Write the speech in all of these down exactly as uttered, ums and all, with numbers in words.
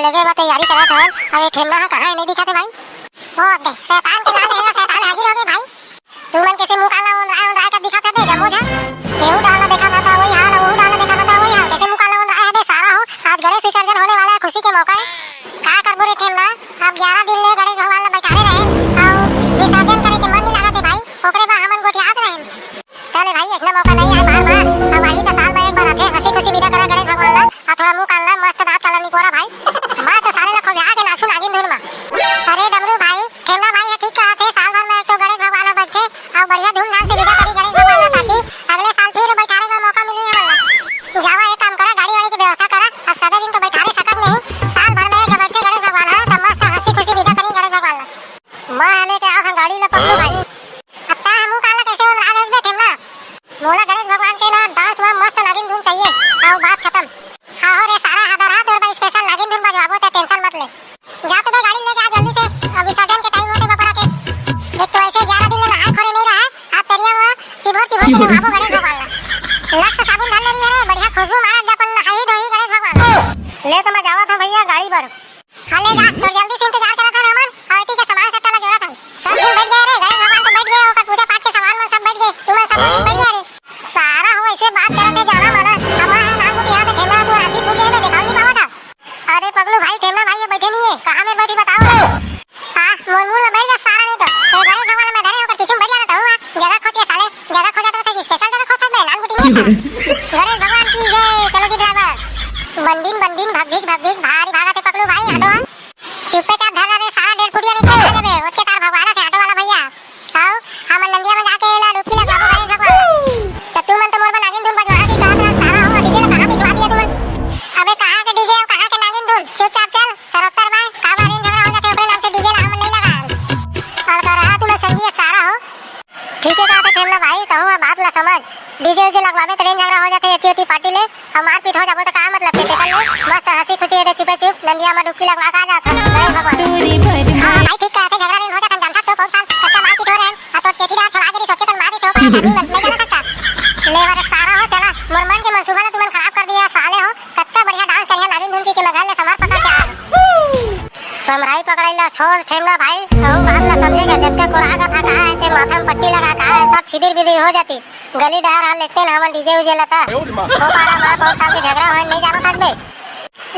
जगह बा तैयारी करत हन। अरे ठेमना ह कहाँ हे, नहीं दिखत हे भाई? ओ दे, शैतान के नाम ले, शैतान हाजिर हो गए भाई। तुमन कैसे मुंह काला ओंदराय ओंदराय कर दिखत हे बे, जम्मो झन? केहू डाहर ला देखत हता वही हाल, वहू डाहर ला देखत हता वही हाल। कैसे मुंह काला ओंदराय हे बे सारा हो? आज गणेश विसर्जन होने वाला है, खुशी के मौका है। का करबो रे ठेमना, अब ग्यारह दिन ले गणेश भगवान ला बैठारे रहे, अउ विसर्जन करे के मन नहीं लागत हे भाई, ओकरे बर हमन गोठियात रहे। चले भाई, ऐसना मौका नहीं आए बार बार। अब आही त साल में एक बार आथे, हंसी खुशी विदा करा गणेश भगवान ला। आ थोड़ा मुंह कान ला, मस्त दांत काला निपोरा भाई। मैं तो सारे ला खोबिया के नाचू नागिन धुन में। अरे डमरू भाई, ठेमना भाई ह ठीक कहा थे, साल भर में एक तो गणेश भगवान ह बैठथे, अउ बढ़िया धूमधाम से विदा करी गणेश भगवान ला, ताकि अगले साल फिर बैठारे का मौका मिले हमन ला। जावा एक काम करा, गाड़ी वाड़ी की व्यवस्था करा, अब सबे दिन तो बैठारे सकत नहीं, साल भर में एक बैठे गणेश भगवान ह, तो मस्त हंसी खुशी विदा करी गणेश भगवान ला। मैं ह लेके आत हंव गाड़ी ला पकड़ो भाई। अब तैं ह मुंह कान ला कैसे ओंदरा देस बे ठेमना? मोला गणेश भगवान के ना डांस में मस्त नागिन धुन चाहिए। अउ बात खत्म। हाँ हो रे सारा, हदर हा तोर बर स्पेशल नागिन धुन बजवाबो, तैं टेंशन मत ले। जा तो बे गाड़ी लेके आ जल्दी से, अब विसर्जन के टाइम होते बपरा के। एक तो ऐसे ग्यारह दिन ले नहाए खोरे नहीं रहा, आज तरिया में चिभोर चिभोर के नहाबो गणेश भगवान ला। लक्स साबुन धर ले रही है रे, बढ़िया खुशबू मारत जा अपन नहाई धोई गणेश भगवान ला। ले तो मैं जावत हूँ भैया गाड़ी पर। हाँ, ले जा, तोर जल्दी से इंतजार करत हन हमन, अउ एती के सामान सट्टा ला जोड़त हन। सब झिन बैठ गए रे, गणेश भगवान तो बैठ गए, ओकर पूजा पाठ के सामान मन सब बैठ गए, तुमन सब झिन बैठ गए रे। सारा हो ऐसे बात करत हे, जाना माना, हमर है नाम गुटिया में खेलना, तू आखी फूट गए, मैं देखाव नहीं पावत हव। अरे पगलू भाई, ठेमना भाई ये बैठे नहीं है, कहाँ में बैठी बताओ ना। हाँ, मोर मुंह में बैठ जा सारा नहीं तो। ए गणेश भगवान में धरे ओकर पीछू में बैठ जाना तहूँ, हाँ, जगह खोज के साले, जगह खोजत रहिथे, स्पेशल जगह खोजत बे, नाम गुटी नहीं है सारा। गणेश भगवान की जय। चलो जी ड्राइवर। बनबीन, बनबीन, भगभीग, भगभीग, भारी भागत हे पगलू भाई, हटो हाँ। चुप्पे चाप धर रे सारा, डेढ़ फुटिया नहीं खा जाबे, ओतके तार भगवान हे ऑटो वाला भैया। आओ, हमन नंदिया में जाके एला डुबकी लगवाबो गणेश भगवान। त तुमन तो मोर बर नागिन धुन बजवा के कहत रहा सारा हो, डीजे ला कहाँ बिछवा दिया तुमन? अबे कहाँ के डीजे अउ कहाँ के नागिन धुन? चुपचाप चल, सरोत्तर बाय, काबर रेंज झगड़ा हो जाथे, ओकरे नाम से डीजे ला हमन नहीं लगान। अलगा रहा तुमन संगी सारा हो। ठीक है, कहा था खेलना भाई, कहूँ मैं बात ला समझ। डीजे वीजे लगवाबे त रेंज झगड़ा हो जाथे, एती ओती पार्टी ले, अउ मारपीट हो जाबो त का मतलब के, तेकर ले मस्त हंसी खुशी एदे चुपे चुप नंदिया में डुबकी लगवा के आ जात हन। जय भगवान। हाँ, हाँ, भाई ठीक कहत हे, झगड़ा नहीं हो जात हन, जानथस तो बहुत साल कतका मारपीट हो रहे हैं, आ तोर चेती रहा छला गिरी सोचे तन मारी से हो पाया, नहीं, नहीं जाना सकता। ले वर सारा हो, चला, मोर मन के मनसूबा ला तुमन खराब कर दिया, साले हो, कतका बढ़िया डांस करिया नागिन धुन की, कि मैं घर ले समर पकड़ के आ। समराई पकड़ाई ला छोड़ ठेमना भाई, कहूँ बात ला समझे का, जतका कोरागा था कहा है, से माथा में पट्टी लगा कहा है, सब छिदिर बिदिर हो जाती। गली डहर हा लेते ना हमन डीजे उजे लता। ओ पारा माँ, बहुत साल के झगड़ा होए, नहीं जाना था बे।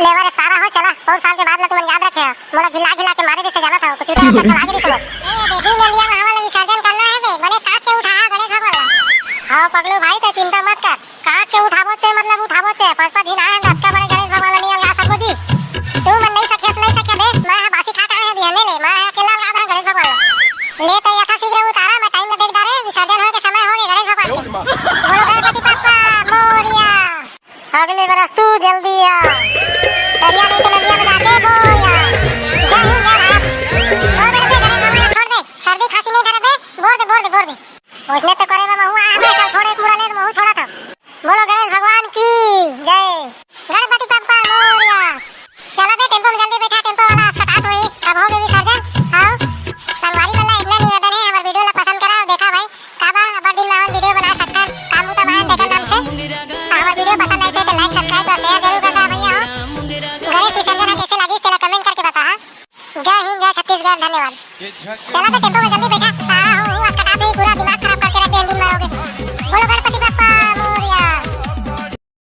लेवर सारा हो, चला, बहुत साल के बात ला तुमन याद रखे हा। मोला घिला घिला के मारे जैसे जाना था, कुछ उधर का चला के नहीं सुनो। ए, दे दी नंदिया में हमन ला विसर्जन करना है बे, बने काट के उठा हा गणेश भगवान ला। हाँ पगलू भाई, ते चिंता मत कर। काट के उठाबो चे, मतलब उठाबो चे। पचपन दिन आए हैं, अतका बड़े गणेश भगवान ला नहीं अलगा सको जी। तू मन नहीं सकिया, नहीं सकिया बे। मैं हा बासी खा के आए हैं बिहाने ले। मैं हा अकेला अलगा था गणेश भगवान ला। ले तो यथा शीघ्र उतारा, मैं टाइम में देख डारे, विसर्जन होए के समय हो गए गणेश भगवान के। बोलो गणपति बप्पा मोरिया। अगले बरस तू जल्दी आ। दरिया नहीं तो नदिया में जाके बोया। जय हिंद, जय भारत। छोड़ दे रे गणेश भगवान, छोड़ दे। सर्दी खांसी नहीं धरे बे, बोर दे, बोर दे, बोर दे। उसने तो करे में महू आया बे, चल छोड़, एक मुड़ा ले तो महू छोड़ा था। बोलो गणेश भगवान की जय। गणपति बप्पा मोरिया। चला बे, टेम्पो में जल्दी बैठा, टेम्पो वाला आज कटात होई, अब हो गई विसर्जन। आओ, संगवारी वाला इतना निवेदन है, हमारे वीडियो ला पसंद करा, देखा भाई, का बा, अबर दिन में हमन वीडियो बना सकथन, काम बुता बा, तेकर नाम से। तो हमारे वीडियो पसंद आए तो like, subscribe और share जरूर कर दो भैया हो। गणेश विसर्जन कैसे लगी, तेला comment करके बता, हाँ। जय हिंद, जय छत्तीसगढ़, धन्यवाद। चला तो टेम्पो में जल्दी बैठा, सारा हो, हो, आज कटात होई, पूरा दिमाग